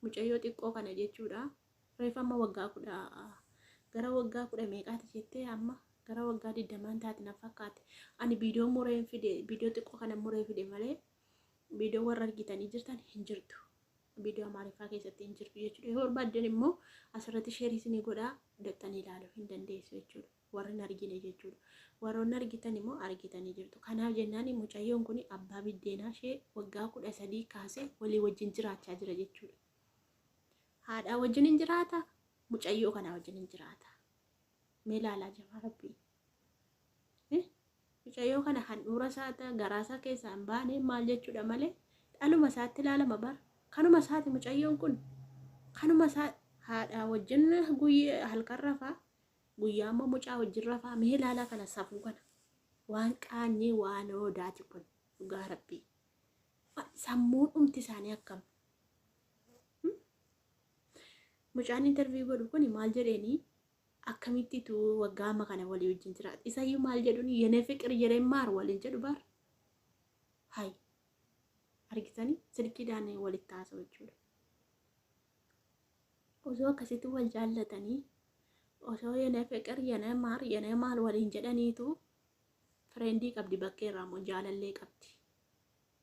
Mucayyoo xiqqoo kana jechuudha. Reefa amma waggaa kudha gara waggaa kudha meeqaati jettee amma gara waggaa 20n taate na fakkaate. Ani viidiyoo mureen fide, viidiyoo xiqqoo kana muree fide malee viidiyoo warra argitanii jirtan hin jirtu. Viidiyoo Amaariffaa keessatti hin jirtu jechuudha. Yoo barbaaddan immoo asirratti sheerii isinii godhaa daxxanii ilaaluu hin dandeessu jechuudha. Warri hin argine jechuudha. Warroonni argitan immoo argitanii jirtu. Kanaaf jennaan mucayyoon kun abbaa biddeenaa ishee waggaa 13 kaasee walii wajjin jiraachaa jira jechuudha. Haadhaa wajjin hin jiraata, mucayyoo kanaa wajjin hin jiraata. Mee ilaalaa jamaa rabbii. Mucayyoo kana handhuura isaa garaa isaa keessaa hin baane maal jechuudha malee dhaluma isaatti ilaalama bara. Kanuma isaati mucayyoon kun. Kanuma isaa haadhaa wajjin guyyaa halkan rafaa guyyaa immoo mucaa wajjin rafaa. Mee ilaalaa kana, safuu kana. Waan qaanyii waan odaati kun dhugaa rabbii. Sammuun dhumti isaanii akkam? Mucaan interview godhu kun maal jedheeni? Akkamittitu waggaa amma kana walii wajjin jiraata? Isayyuu maal jedhuun? የኔ ፍቅር የኔ ማር waliin jedhu bar. Hay, argitanii silkiidhaan walitti haasa'u jechuudha. Osoo akkasitti wal jaallatanii, osoo የኔ ፍቅር የኔ ማር የኔ maal waliin jedhaniitu friendii qabdi bakkee irraa immoo jaalallee qabdi.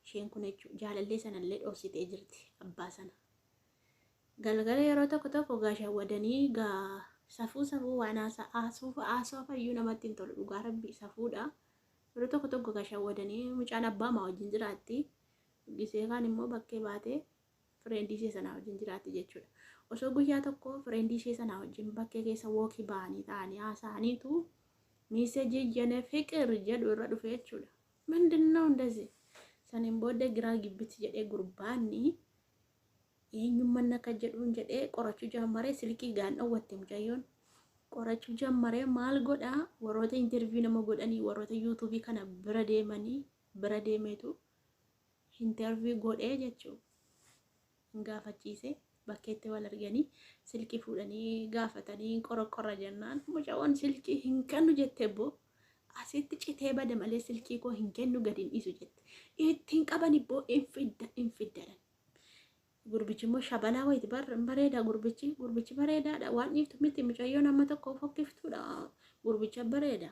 Isheen kun jechuudha jaalallee sanallee dhoksitee jirti abbaa sana. Galgala yeroo tokko tokko gaa shawwadanii gaa safuu safuu waan haasoo fayyuu namatti hin tolu dhugaa rabbii safuudha. Yeroo tokko tokko gaa shawwadanii mucaan abbaa maa wajjin jiraatti. Gisee kaan immoo bakkee baatee friendii ishee sanaa wajjin jiraatti jechuudha. Osoo guyyaa tokko friendii ishee sanaa wajjin bakkee keessa walkii ba'anii ta'anii haasa'aniitu messageii የኔ ፍቅር jedhu irra dhufe jechuudha. ምንድን ነው እንደዚህ? Saniin booddee giraa gibbiti jedhee gurbaanni eenyummaan akka jedhuun jedhee qorachuu jammaree. Silkii gaan dhowwatte mucayyoon. Qorachuu jammaree maal godhaa? Warroota interview nama godhanii, warroota YouTubeii kana bira deemanii bira deemeetu interview godhee jechuudha. Gaafachiise bakkeetti wal arganii silkii fuudhanii gaafatanii qorqorra jennaan mucayyoon silkii hin kennu jette boo. Asitti citee bada malee silkii koo hin kennu, gadi hin dhiisu jette. Ittiin qaban ibboo hin fidda hin fiddadan. Gurbichi immoo shabalaa wayiiti bareeda gurbichi, gurbichi bareedaadha, waan dhiiftu miti mucayyoon amma tokko fokkiftuudha, gurbicha bareeda.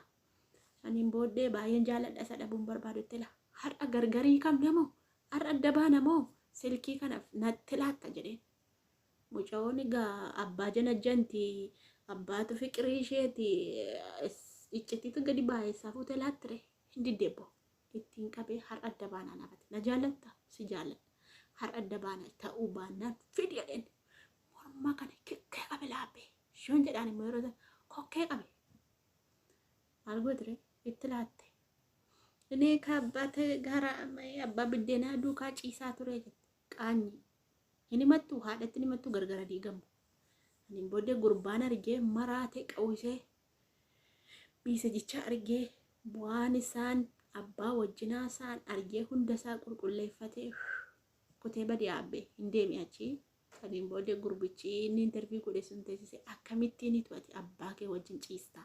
Saniin booddee baay'een jaaladha isa dhabuun barbaadutti la. Har'a gargarii qabna moo, har'a adda baana moo, silkii kanaaf natti laatta jedheen. Mucayyoon egaa abbaa janajjanti, abbaatu fiqirii isheeti, iccitiitu gadi baay'eessaa fuutee laattire hin diddeebbo. Ittiin qabee har'a adda baanaa nafate. Na jaallatta, si jaalladha. Har'a adda baana, ta'uu baannaan fidi jedheen. Morma kana kikkee qabe laabbee. Shoon jedhaan immoo yeroo ta'u kokkee qabe. Maal gootire? Itti laatte. እኔ ከአባት ጋር abbaa biddeenaa duukaa ciisaa ture jette. Qaanyi. Hin himattu, haadhatti hin himattu, gargara diigamu. Ani booddee gurbaan argee maraate qawwisee messageicha argee waan isaan abbaa wajjinaa isaan argee hunda isaa qulqulleeffatee kutee badi yaabbee hin deemi achii. Saniin booddee gurbichi inni interview godhe sun teessise, akkamittiin ati abbaa kee wajjin ciista,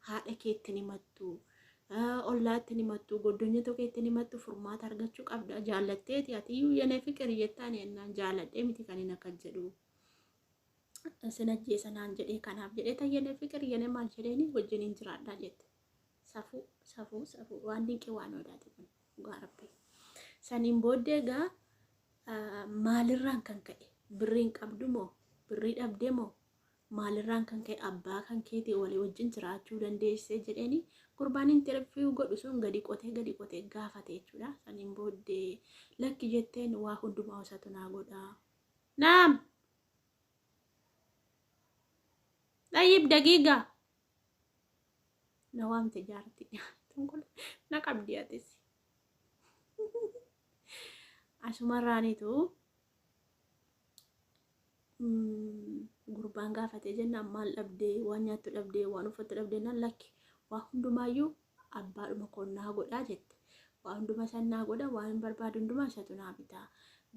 haadha keetti himattu, ollaatti himattu, goddonya keetti himattu, furmaata argachuu qabda, jaallatteeti ati iyyuu የኔ ፍቅር jettaan jennaan jaaladhee miti kan inni akkas jedhu, sin ajjeesa naan jedhee, kanaaf jedhee ta የኔ ፍቅር የኔ maal jedheeni wajjin hin jiraadhaa jette. Safuu safuu safuu, waan dinqii waan odaati kun dhugaa rabbii. Saniin booddee egaa maalirraan kan ka'e, birriin qabdu moo, birrii dhabdee moo, maalirraan kan ka'e abbaa kan keetii walii wajjin jiraachuu dandeessee jedheeni gurbaan interview godhu sun gadi qotee gadi qotee gaafate jechuudha. Saniin booddee lakki jetteen, waa hundumaa osatu naa godhaa. نعم طيب دقيقة, na waamte jaarti na qabdi atis. Asumarraanitu gurbaan gaafate jennaan maal dhabdee, waan nyaattu dhabdee, waan uffattu dhabdee naan lakki, waa hundumaayyuu abbaadhuma koo naa godhaa jette. Waa hunduma san naa godha, waan barbaadu hundumaa isatu naa bitaa.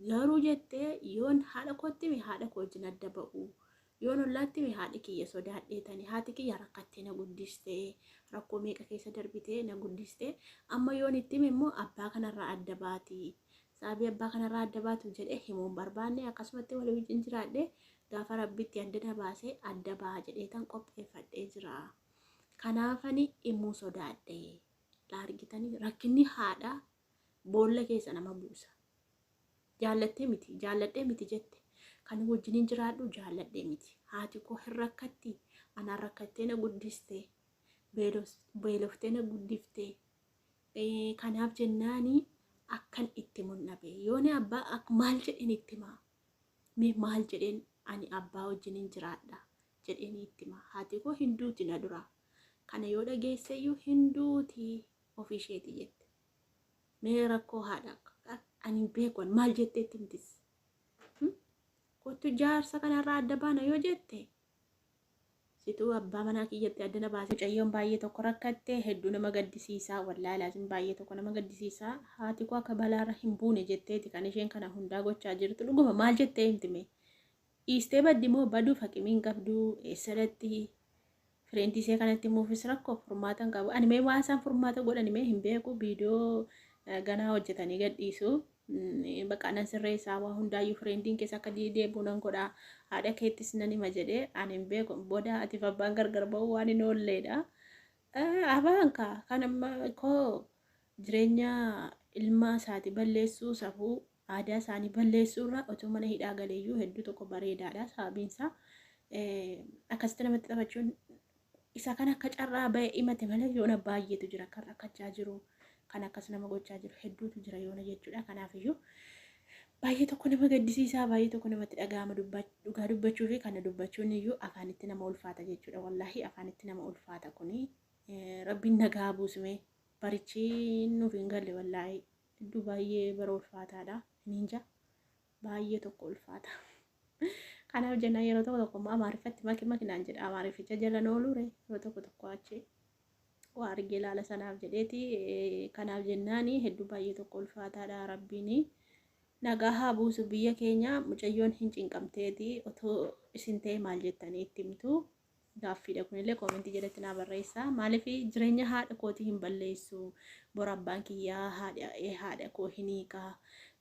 Garuu jettee yoon haadha kootti hime haadha koo wajjin adda ba'u. Yoon ollaatti hime haadhi kiyya sodaadheetani, haati kiyya rakkattee na guddistee, rakkoo meeqa keessa darbitee na guddistee, amma yoon itti hime immoo abbaa kanarraa adda baati. Sababii abbaa kanarraa adda baatuuf jedhee himuun barbaanne, akkasumatti walii wajjin jiraadhe, gaafa rabbitti adda na baasee adda ba'a jedhee tan qopheeffadhee jira. Kanaafani himuu sodaadhe. Laa argitanii, rakkinni haadhaa boolla keessa nama buusa. Jaallattee miti, jaalladhee miti jette. Kan wajjiniin jiraadhu jaalladhee miti. Haati koo hin rakkatti. Anaan rakkattee na guddiste. Beeloftee na guddifte. Kanaaf jennaani akkan itti mul'abe. Yooni abbaa maal jedheen itti himaa? Mee maal jedheen ani abbaa wajjiniin jiraadha jedheen itti himaa? Haati koo hin duuti na dura. Kana yoo dhageesseyyuu hin duuti ofii isheeti jette. Mee rakkoo haadha ani hin beeku, maal jettee itti himtis? Kottu jaarsa kanarraa adda baana yoo jette, situu abbaa manaa kiyyatti adda na baase. Mucayyoon baay'ee tokko rakkatte, hedduu nama gaddisiisaa, wallaahi laazim baay'ee tokko nama gaddisiisaa. Haati koo akka balaarra hin buune jetteeti kan isheen kana hundaa gochaa jirtu. Dhuguma maal jettee himti mee? Dhiistee baddi moo baduuf haqimiin qabdu eessadatti? Friendii ishee kanatti muufis rakkoo furmaata hin qabu. Ani mee waan isaan furmaata godhan mee hin beeku, viidiyoo ganaa hojjetanii gadhiisu. Bakka nan sirreessaa, waa hundaayyuu friendiin keessa akka deebi'u nan godhaa, haadha keettis nan hima jedhee, ani hin beeku. Booda atiif abbaan gargar ba'uu waan hin oolleedha. Abaan kaa kan amma koo jireenya ilma isaati balleessuu, safuu aadaa isaanii balleessuu irra otoo mana hidhaa galeeyyuu hedduu tokko bareedaadha. Sababiin isaa akkasitti namatti taphachuun isa kan akka carraa ba'e himate malee, yoona baay'eetu jira kan rakkachaa jiru, kan akkas nama gochaa jiru hedduutu jira yoona jechuudha. Kanaafiyyuu baay'ee tokko nama gaddisiisaa, baay'ee tokko namatti dhaga'ama. Dhugaa dubbachuu fi kana dubbachuun iyyuu afaanitti nama ulfaata jechuudha. Wallaahi afaanitti nama ulfaata kuni. Rabbiin nagaa buusume, barichi nuuf hin galle, wallaahi hedduu baay'ee bara ulfaataadha. Ninja baay'ee tokko ulfaata. Kanaaf jennaan yeroo tokko tokko immoo Amaariffatti maki makinaan jedha, Amaarifficha jala ooluure yeroo tokko tokko achi waa argee ilaala sanaaf jedheeti. Kanaaf jennaani hedduu baay'ee tokko ulfaataadha. Rabbiin nagaa haa buusu biyya keenya. Mucayyoon hin cinqamteeti, otoo isin ta'e maal jettanii itti himtu? Gaaffiidha kunillee, commentii jalatti naa barreessaa. Maaliif jireenya haadha kootii hin balleessu, bora abbaan kiyyaa haadha koo hin hiikaa,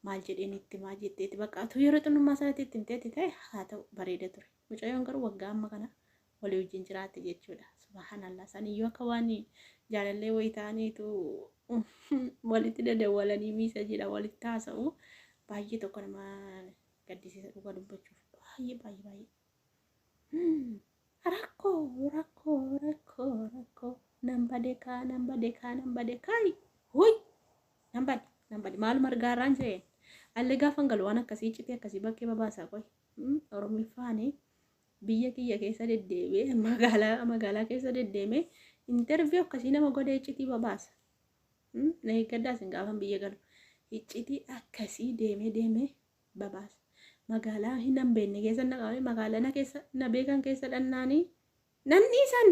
maal jedheen itti himaa jetteeti. Bakka otoo yeroo xinnummaa sanatti itti himteeti ta'e haa ta'u bareeda ture. Mucayyoon garuu waggaa amma kana walii wajjin jiraatte jechuudha. Subhaanallah, saniyyuu akka waan jaalallee wayii ta'aniitu walitti dadawwalanii miisa jedha walitti haasa'u. Baay'ee tokko nama gaddisiisa dhugaa dubbachuuf, baay'ee baay'ee baay'ee. Rakkoo, rakkoo, rakkoo, rakkoo, nan bade kaa, nan bade kaa, nan bade kaayi, huy, nan bade, nan bade, maaluma argaarraan jireen allee gaafan galu waan akkasii citee akkasii bakkee babaasaa. Qoy, Oromiffaani biyya kiyya keessa deddeebi'ee, magaalaa magaalaa keessa deddeemee interview akkasii nama godhee iccitii babaasa. Na eeggaddaa isin, gaafan biyya galu iccitii akkasii deemee deemee babaasa. Magaalaa hin beekne keessa na qabame, magaalaa na keessa na beekan keessa dhannaanii nan dhiisan.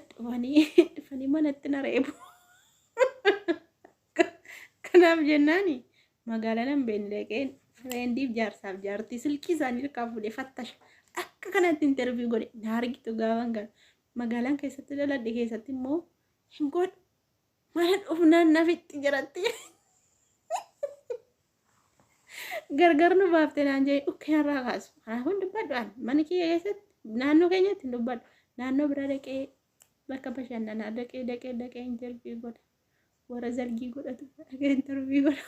Dhufanii dhufanii manatti na reebu. Kanaaf jennaani magaalaa nan beekne dhaqeen friendiif jaarsaaf jaartii silkii isaanii harkaa fuudhee fattasha. Akka kanatti interview godhe na argitu gaafan galu. Magaalaan keessatti dhaladhe keessatti immoo hin godhu. Mana dhufnaan nafitti jiratti. Gargar nu baafte naan jedhe, dhukkee irraa kaasu. Kanaafuu hin dubbadhu ani. Mana kiyya keessatti, naannoo keenyatti hin dubbadhu. Naannoo bira dhaqee, bakka bashannanaa dhaqee dhaqee dhaqee interview godha. Warra zargii godhatu dhaqee interview godha.